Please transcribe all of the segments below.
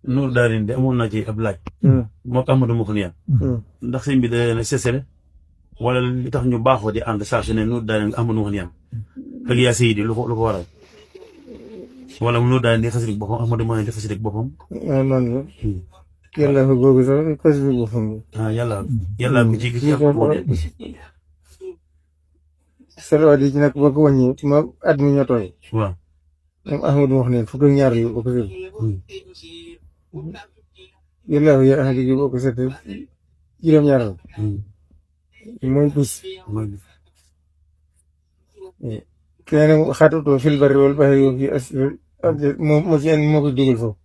Nour Daarin de amoon na ci ab laaj. moo tax ma dama ko nii ndax sëñ bi da leen a sesele wala li tax ñu baaxoo di ànd saa su ne Nour Daarin amoon na ko nii ak yaa Seydi lu ko waral wala Nour Daarin di xasidik boppam Ahmadou moo ne di xasidik boppam. noonu la. yàlla fa googu sax xasidik boppam. yàlla ko ci gis. salawaat yi ci nag boo ko wàññi ma at mi ñoo toll. waaw. moom Ahmadou wax ne fukk ak ñaar yi boo ko seet. yàlla ya ahadi gi boo ko seetee juróom-ñaar la. mooy bis. keneen nag xaatutoo fil bari wal bahri fi as moo ci moo ko dugal foofu.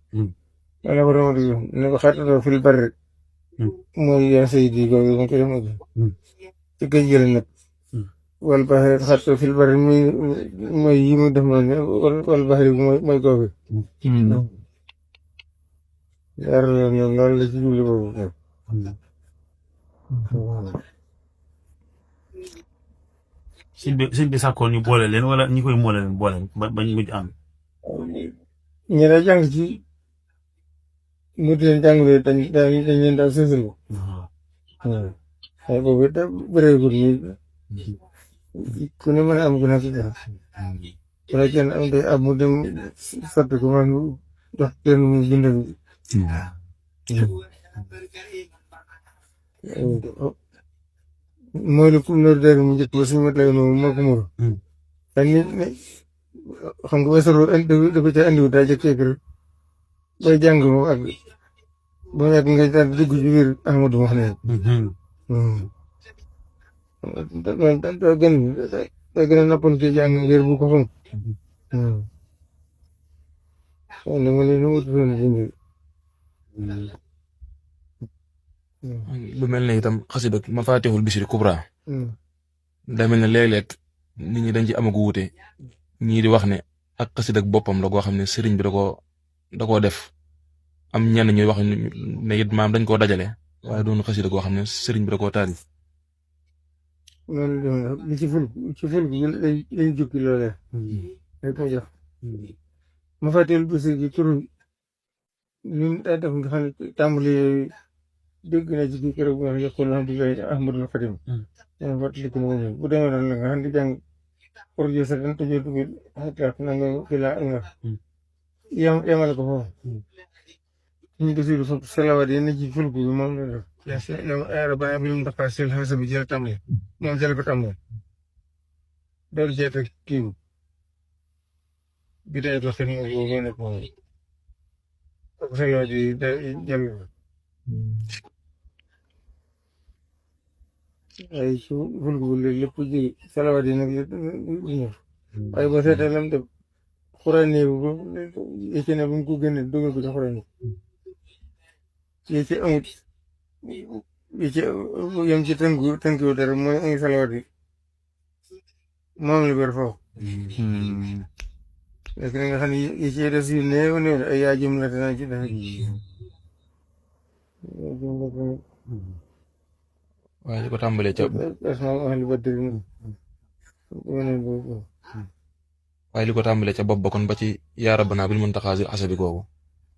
wala ko doon dugal ne ko xaatutoo fil bari mooy yaa Seydi googu ma ko def ak ci géej gi la nag. wal bahri xaatutoo fil bari mooy yi mu def noonu wal bahri mooy googu. yaar la ñoom loolu la ci jublu boobu. sëñ bi sàkkoon ñu boole leen wala ñi koy moole leen boole bañ mujj am. ñu ne jàng ci mu di leen jàngalee dañ leen daal sësal ko. waaye boobu it bëreegul nii ku ne mën a am ku nekk dara. wala kenn am day am mu dem sotti ko man jox kenn mu bindal. mooy lu Nour Daarin mu njëkk ba suñu mat lay noonu moo ko mur. dañ ne xam nga weesalu da ko ca andiwut daa jëkkee kër bay jàng moom ak ba mu yàgg nga daal dugg ci biir Ahmadou wax ne. daa gën a noppal ci jàng ngir bu ko xam. waaw li ma leen wut lu mel ne itam xasida Mafatihul Bichri Kubra day mel ne léeg-léeg nit ñi dañ ci amagu wuute ñii di wax ne ak xasida boppam la goo xam ne sëriñ bi da koo def am ñenn ñuy wax ne it maam dañ koo dajale waaye doon xasida goo xam ne sëriñ bi da koo taalif. loolu li ci ful bi lañ jukki loolee. dañ ko jox Mafatihul Bichri gi turu li mu daa def nga xam ne tàmbali yooyu dégg naa ci kii keroog bu nga xam ne yaqul alhamdulillahi Ahmadul Xadim. yaa ngi fàttaliku ne moom bu demee noonu la nga xam ne jàng projet sa dan tëjee dugg xataa na nga fi laa nga yemale ko foofu. suñu gëstu foofu salawaat yi ne ci fulku bi moom la def. yaa rabbana bil muntaqaa sil xasa bi jël tàmbali moom jël ko tàmbali doolu jeet ak kii bi day dox seen boobu nekk moom ak salawaat yi jël ay su fulku bi lépp ji salawaat yi nag ñëw waaye boo seetee lam def xuraan yi yi ci ne bu mu ko génne dugal ko ci xuraan yi ci amut yi ci yem ci tënku dara mooy ay salawaat yi moom la ber foofu léegi nga xam ne yi ci des yu néew néew ay yaa jumla dana ci def waaye li ko tàmbalee ca waaye li ko tàmbalee ca bopp ba kon ba ci yaa rabbana bil muntaqaa sil xasa bi googu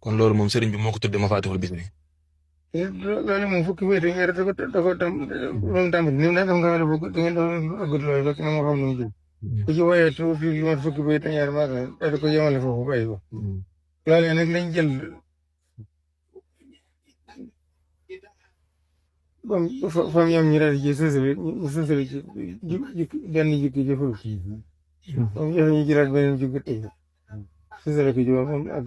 kon loolu moom sëriñ bi moo ko tuddee Mafatihul Bichri. loolu moom fukki bayt yi da ko loolu tàmbali ni mu daan def nga xam ne da ngeen doon ëggut loolu rek na ma xam ne mu jëm ku ci woyee tuuti lu mat fukki bayt ñaar maa da ko yemale foofu bàyyi ko loolu nag lañ jël bam fam yam ñu daal ci sësali ñu sësali ci benn jukki ci ful moom joxe ñu jëlaat beneen jukki tey sësali ko ci moom ak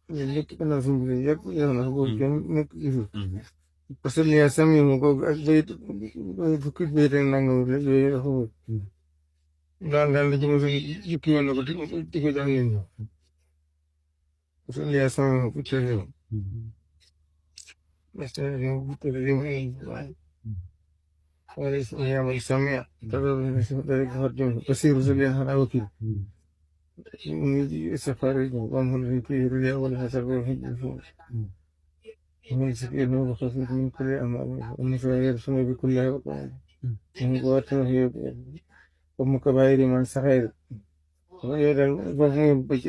lépp gannaaw suñu bi yëpp yow na boobu kenn nekk gisul parce que li nga sam yow ko ak bayit fukki bayit ak nangam yooyu dafa wóor daal la ci mos a jukki woon na ko di ko jox ngeen ñëw parce que li nga sam yow ku teel yow parce que yow ku teel yow wala yamal samia dara ko jëm basiru su leen xanaa wakil سفر وهم في الرياء والحسر والهجر ومن سكينه وخصوص من كل أمام ومن يرسم بكل ومن قوات وهي ومن كبائر من سخير yooyu daal foofu ngeen ba ci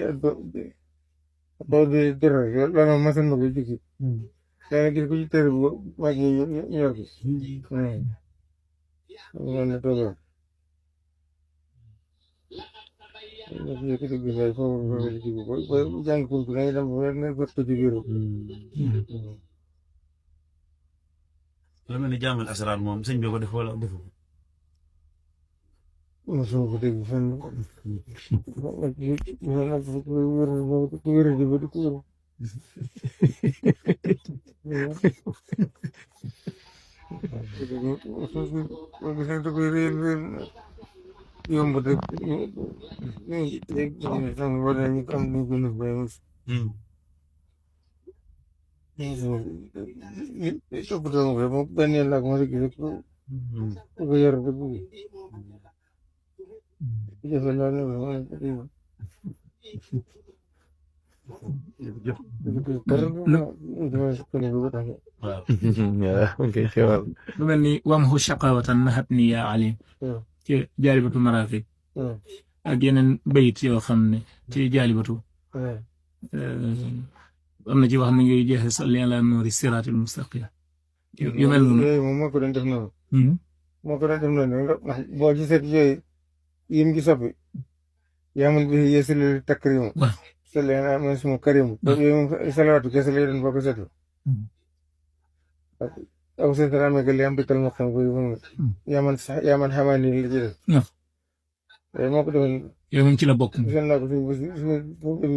boo dee dara loolu moom masoon na ko jukki daana gis ko ci tër bu mag yi yor ko noonu la tolloo yëkkati gis foofu foofu la jigi ba jàng kunku da ngay dem ba nga bët ko ci biiru lu mel ni jàngal asraar moom sëñ bi ko def wala defu mosuma ko dégg fenn ku wér di ba di ko wér da koy réer yomb rek sang wala ñu am ñu gën a bay mos toppatoo ko moom benn yoon laa ko mos a gis ku ko yor dëgg jafe naa ne lu mel ni wamhu shaqawatan nahatni yaa alim ci jaalibatu maraafiq ak yeneen bayit yoo xam ne ci jaalibatu am na ci wax ne ngay jeexe salli ala nuuri siraatil mustaqim yu mel noonu yooyu moom moo ko doon def noonu moo ko doon def noonu ndax boo gisee yooyu yim gi soppi yaamul bi yeesalil takrimu salli ala man suma karimu yooyu moom salawaatu kese lay doon boo ko seetlu aw seetal amee li am bikkal ma xam ko yaman xamaa ni li ci def yooyu moo ko defoon yow moom ci la bokk seen naa ko suñu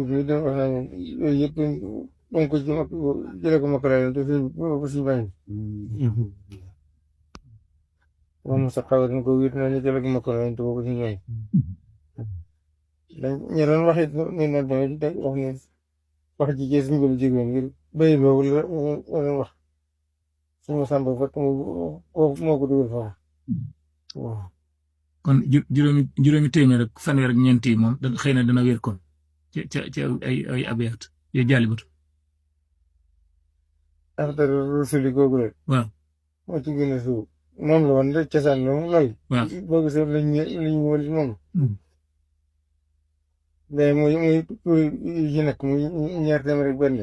bi doon wax naa yooyu yëpp donc ko ci jëlee ko makkalaay te suñu bañ moom sa xaw dañ ko wéet na ñu jëlee ko makkalaay te ko suñu bañ dañ ñu doon wax it ni na tamit day wax ne wax ji ci suñu bëri jigéen ngir béy boobu la doon wax suñu sàmb fekk moo ko dugal foofu waaw kon juróomi téeméer ak fanweer ak ñeent yi moom xëy na dana wér kon ci ay abiyaat yu jaalibatu after rusuli googu rek waaw moo ci gën a suuf moom la woon rek cosaan la moom lool waaw boo gisee lañ wël moom day muy ci nekk muy ñaar téeméer rek benn